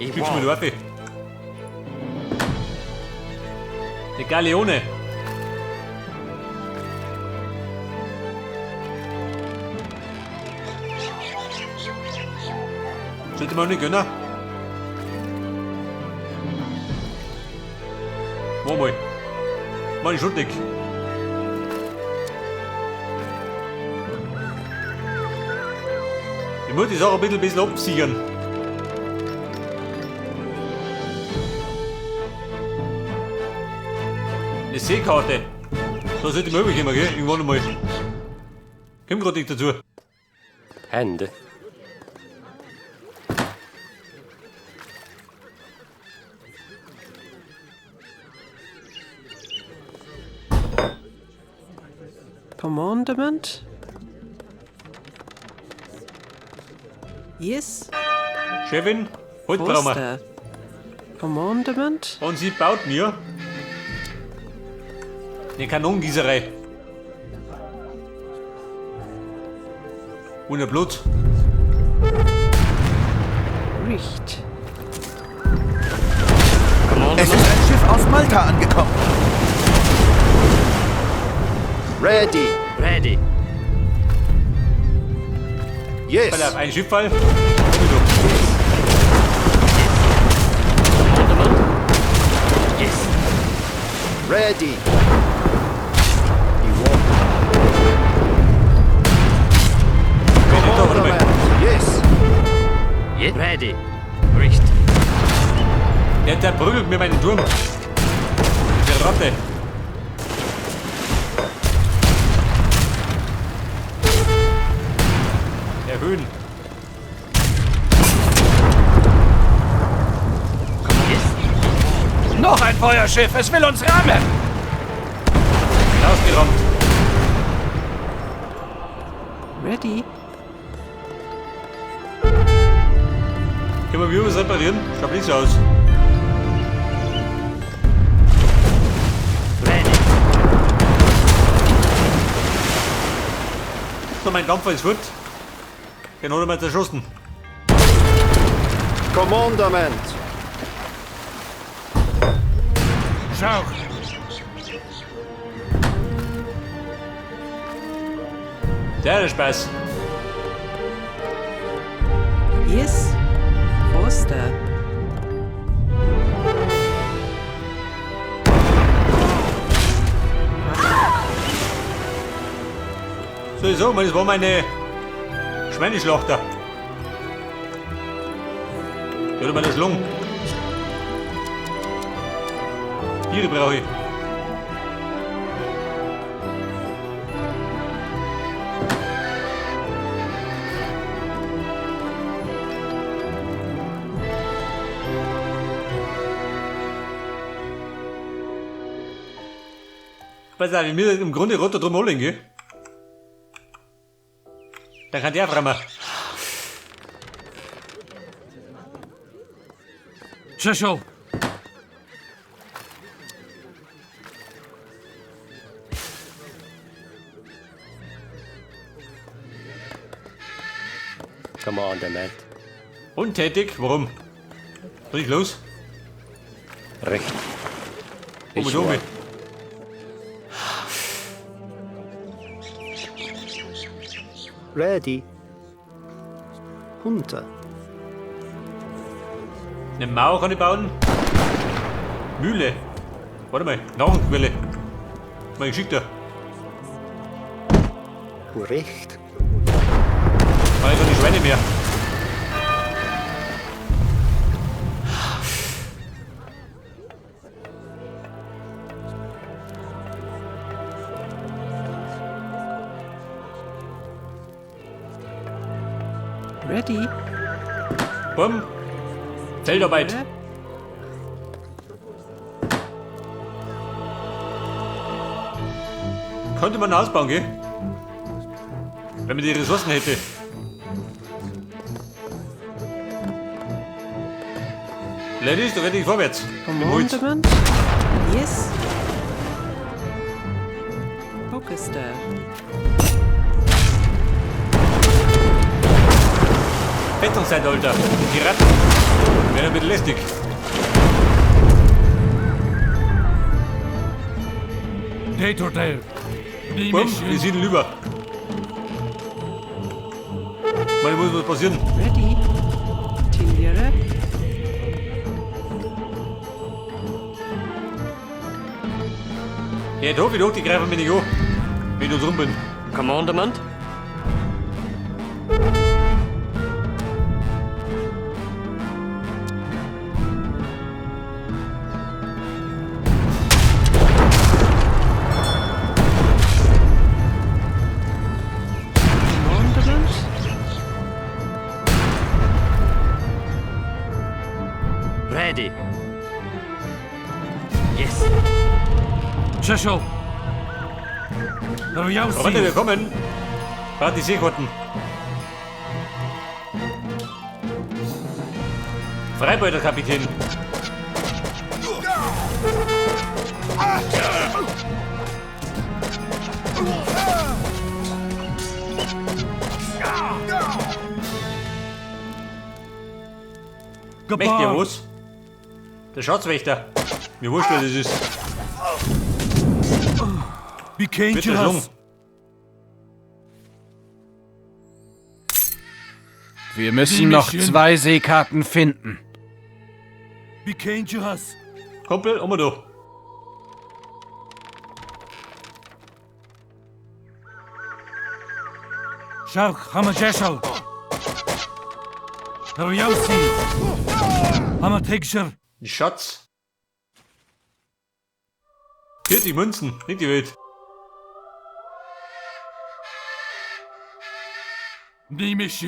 Schickst du mir die Waffe? Eine Galeone. Sollte man nicht gönnen. Mach mal. Mach ich schon dick. Ich muss die Sache ein bisschen absichern. Eine Seekarte. Da sollte man möglich immer, gell? Irgendwann einmal. Komm grad nicht dazu. Hände. Commandement. Yes. Chefin, Holz brauchen wir. Forster. Commandement. Und sie baut mir eine Kanonengießerei. Ohne Blut. Richt. Es ist ein Schiff aus Malta angekommen. Ready. Ready. Yes. Pass auf, ein Schifffall. Komm ich doch. Commandement. Yes. Ready. Iwon. Wenn nicht, da, warte mal. Commandement. Yes. Yes. Ready. Richt. Der zerprügelt mir meinen Turm. Diese Ratte. Erhöhen. Yes. Noch ein Feuerschiff, es will uns rammen! Rausgerammt. Ready. Können wir was reparieren? Schaut nicht so aus. Ready. So, mein Dampfer ist fort. Den hat er mal zerschossen. Commandement. Schau! Der ist Spaß. Yes. Forster. So, ich sag mal, das war meine Schweineschlachter. Die hat meine Schlung. Tiere brauche ich. Pass auf, ich muss im Grunde runter drum holen, gell? Dann kann der frammen. Tschüss. Commandement. Untätig? Warum? Soll ich los? Recht. Komm Ich mit war. Ready. Hunter. Eine Mauer kann ich bauen. Mühle. Warte mal, Nahrungsquelle. Mal geschickter. Recht. Mach ich keine Schweine mehr. Ready. Bumm. Feldarbeit. Könnte man ausbauen, gell? Wenn man die Ressourcen hätte. Ladies, da werde ich vorwärts. Im Holz. Commandement. Yes. Focuster. Fettung seid, Alter. Die Piraten. Wäre ein bisschen lästig. Bumm, wir sind über. Mal muss was passieren. Ready. Tinjere. Ja, doch, wie doch, die greifen mich nicht an. Wenn ich da drin bin. Commandement. Commandement. Ready. Yes. Cheshel. Freunde, wir kommen. Warte, die Seekotten. Freibeuterkapitän. Mächtiger was? Der Schatzwächter. Mir wurscht, wer das ist. Wird der Schlung. Wir müssen noch 2 Seekarten finden. Kumpel, um da. Ein Schatz. 40 Münzen, nicht die Welt. Es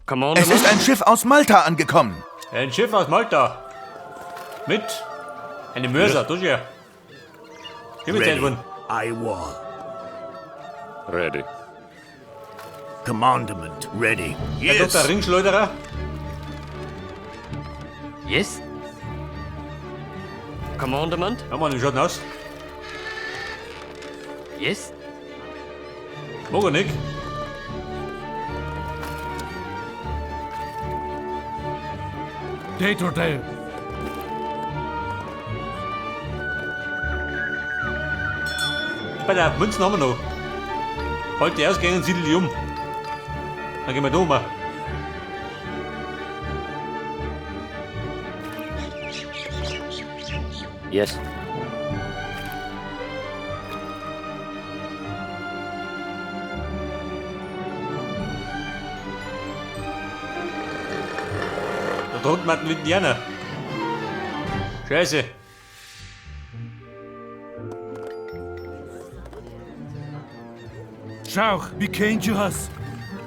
Commandement. ist ein Schiff aus Malta angekommen. Ein Schiff aus Malta. Mit einem Mörser, das ja. Hier mit Ready. One. I wall. Ready. Commandment ready. Herr Yes. Dr. Ringschleuderer. Yes. Commandement. Ja, Mann, wie schaut denn aus? Yes. Mag er nicht. Bei der Münzen haben wir noch. Halt die ausgehen und siedel die um. Dann gehen wir da um. Yes. Da drunten hat ein Indianer. Scheiße.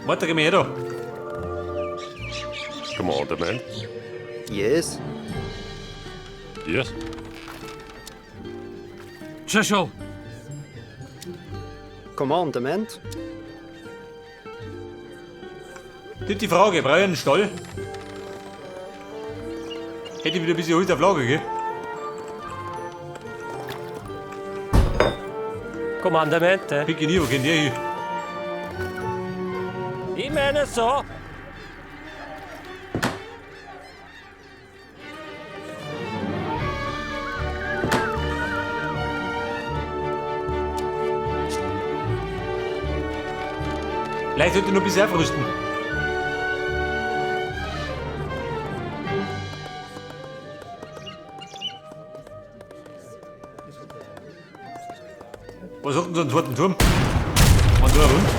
Warte, geh mal her da. Commandement. Yes. Yes. Commandement. Das ist die Frage, brauche ich einen Stall? Hätte ich wieder ein bisschen Holz auf Lager, gell? Commandamente. Pick nie, wo geht der hin? Ich meine so. Vielleicht sollte ich noch ein bisschen aufrüsten. Was hat denn so einen zweiten Turm? Man da rund.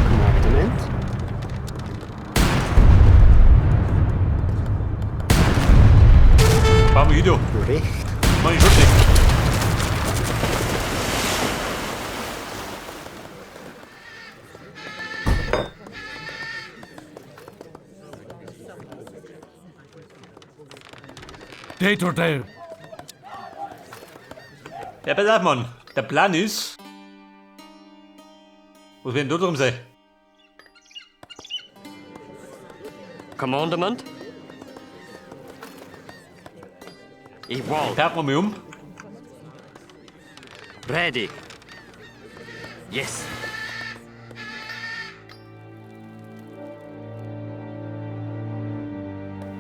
Commandement. Bauen wir hier da. Recht. Mach ich schon nicht. Ja, pass auf, Mann. Der Plan ist. Was wird denn da drum sein? Commandement. Igual. Tauchen wir mal um. Ready. Yes.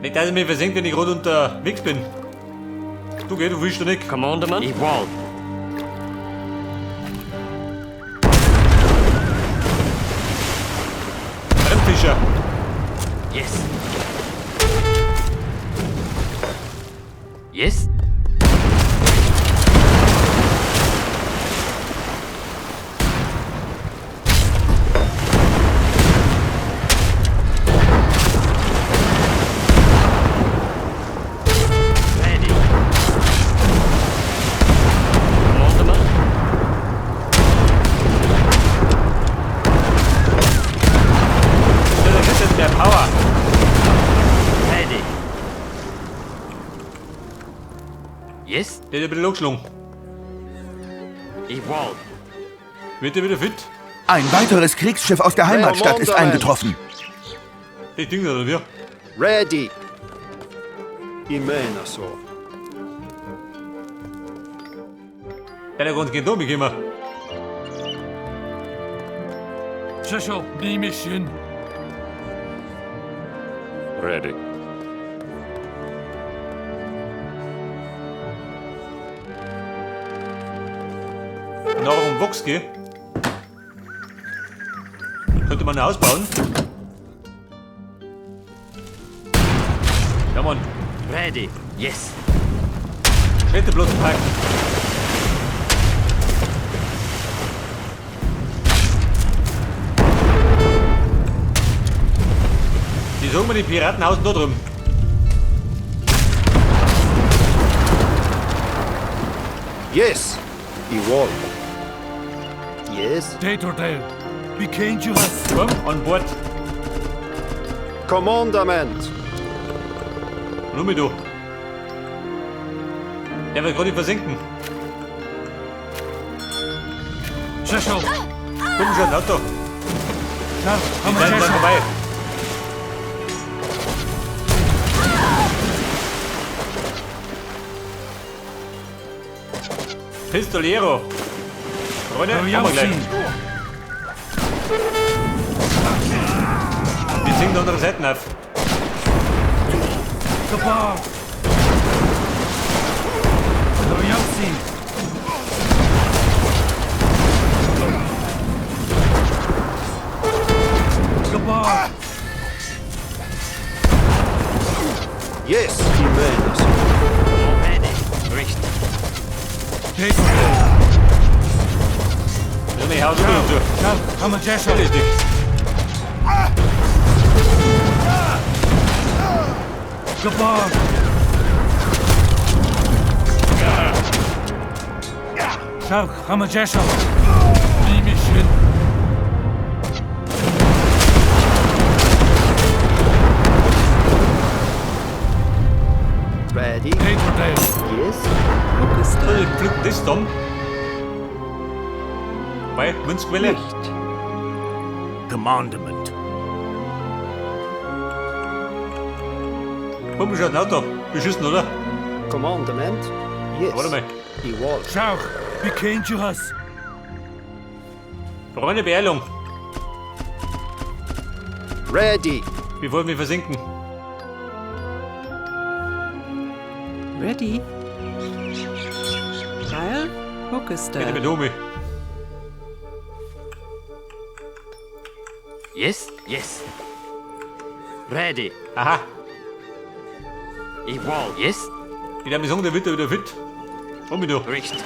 Nicht, dass ich mich versenke, wenn ich gerade unterwegs bin. Du geh, du willst doch nicht. Commandement. Igual. Fremdfischer. Yes. Yes. Ready. Commandement. Ja, der kriegt jetzt mehr Power. Ready. Yes. Der hat ein bisschen angeschlagen. Igual. Wird der wieder fit? Ein weiteres Kriegsschiff aus der Heimatstadt ist eingetroffen. Die Dinger oder wie? Ready. Imena so. Der hat ganz gehen da mitgekommen. Shishel, Nimishin. Ready. Nahrung Vox, gell? Könnte man ein Haus bauen? Ja, Mann. Ready. Yes. Städteblotten packen. Die sagen mir, die Piraten hausen da drüben. Yes. Igual. Yes. Datordale. Bikenjuhas. Komm, an Bord. Commandement. Nur mit du. Der wird gerade versinken. Shishel. Komm schon, Auto. Die sind dann vorbei. Pistolero. Freunde, kommen wir gleich. Die sinken andere Seiten auf. Yes. Imena so. Ready. Richt. Datordale. Ja, nee, hau du zu. Hamajeshel. Richtig. Gabar. Schau, Hamajeshel. Nimishin. Ready. Datordale. Yes. Hookester. So, ich pflücken das dann. Bei Münzquelle. Nicht. Commandement. Pumpen schon ein Auto. Beschissen, oder? Commandement. Yes. Warte mal. Igual. Schau, Bikenjuhas. Freunde, Beeilung. Ready. Bevor wir versinken. Ready. Heil. Hookester. Bitte mit Omi. Yes. Yes. Ready. Aha. Igual. Yes. Ich darf mir sagen, der wird ja wieder fit. Omi, du. Richt.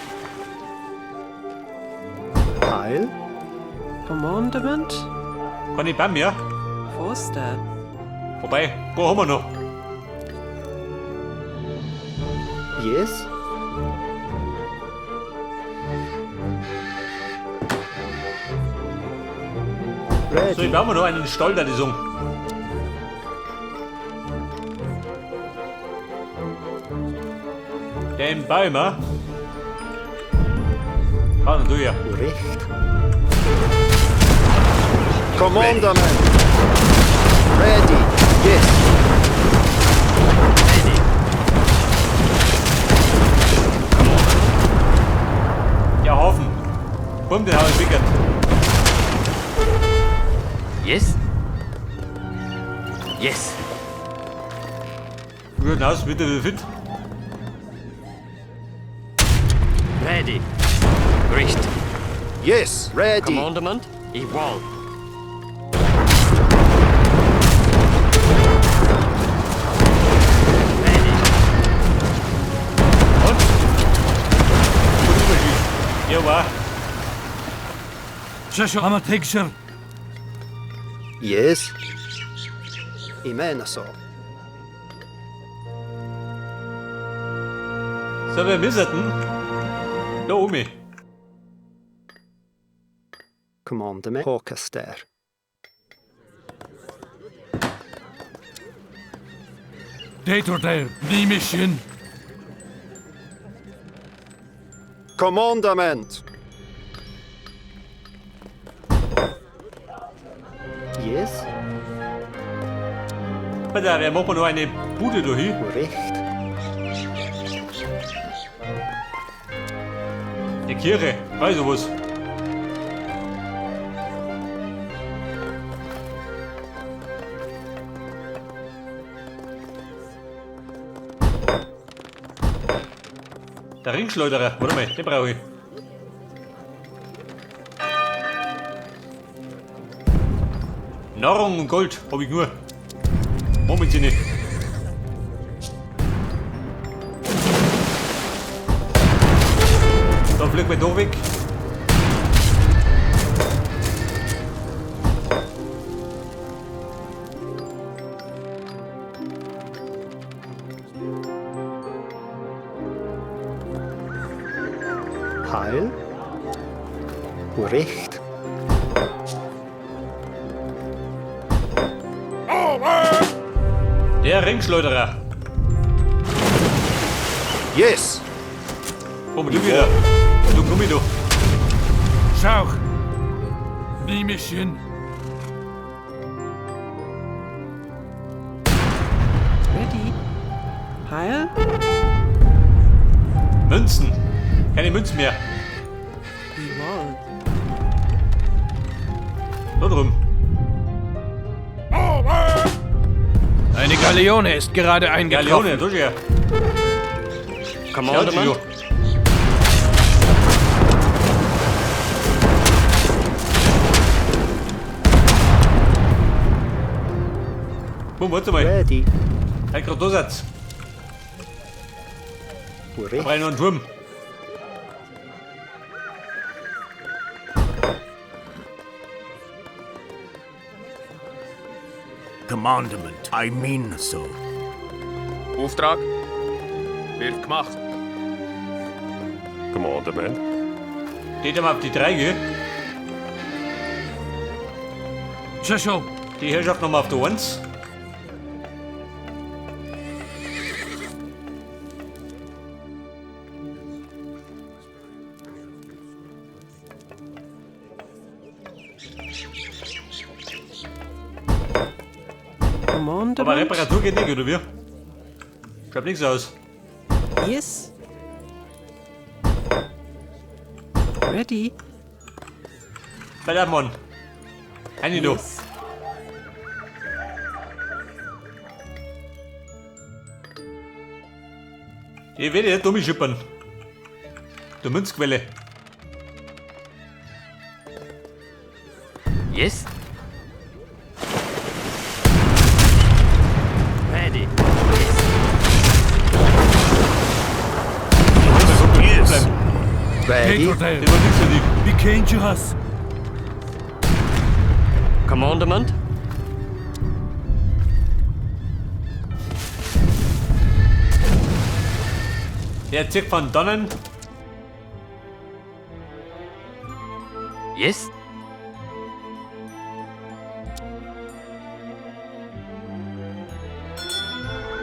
Heil. Commandement. Kann ich bei mir? Forster. Wobei, wo haben wir noch? Yes. So, ich Ready. baue mir noch einen Stall da, die sagen. Den baue ich mir. Bauen du ja. Recht. Commandement. Ready. Yes. Ready. Der Hafen. Bumm, den habe ich entwickelt. Yes. Yes. Wie schaut denn aus? Wieder wieder fit? Ready. Richt. Yes. Ready. Commandement. Igual. Ready. Und? Gut überschießen. Ja, war. Shasho Amategshir. Yes. Imenaso. So, wir müssen. Da oben. Commandement. Orchester. Dator Nimishin. Commandement. Yes. Warte, wer macht mir noch eine Bude da hin? Recht. Die Kirche, weiß ich was. Der Ringschleuderer, warte mal, den brauche ich. Nahrung und Gold habe ich nur. Moment Sie nicht. Da fliegt mein doch weg. Heil. Recht. Der Ringschleuderer. Yes. Komm, du wieder. Du komm ich doch. Schauch. Nimishin. Ready. Heil. Münzen. Keine Münzen mehr. Igual. Da drum. Eine Galeone ist gerade eingetroffen. Galeone, da schon her. Commandement. Bumm, warte mal. Ready. Halt grad da Satz. Da Recht. brauche ich noch einen Turm. Commandement. I mean so. Auftrag wird gemacht. Commandement. Geht mal auf die 3, gell? Shasho. Die Herrschaft nochmal auf der 1. Aber Commandement. Reparatur geht nicht, oder wie? Schaut nichts aus. Yes. Ready. Bei Mann. Eine da. Yes. Die werde ich nicht umschippern. Der Münzquelle. Yes. Ready. Yes. Yes. Ready. Dator Die war nichts für die. Bikenjuhas. Commandement. Der zieht von dannen. Yes.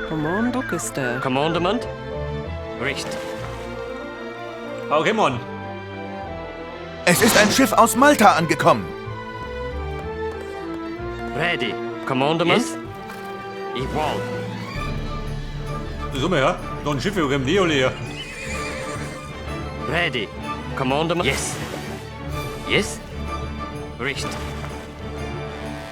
Command Orchester. Commandement. Richt. Okay, Mann. Es ist ein Schiff aus Malta angekommen. Ready. Commandement. Yes. Igual. So mal her. Noch ein Schiff, wir kommen die alle her. Ready. Commandement. Yes. Yes. Richtig.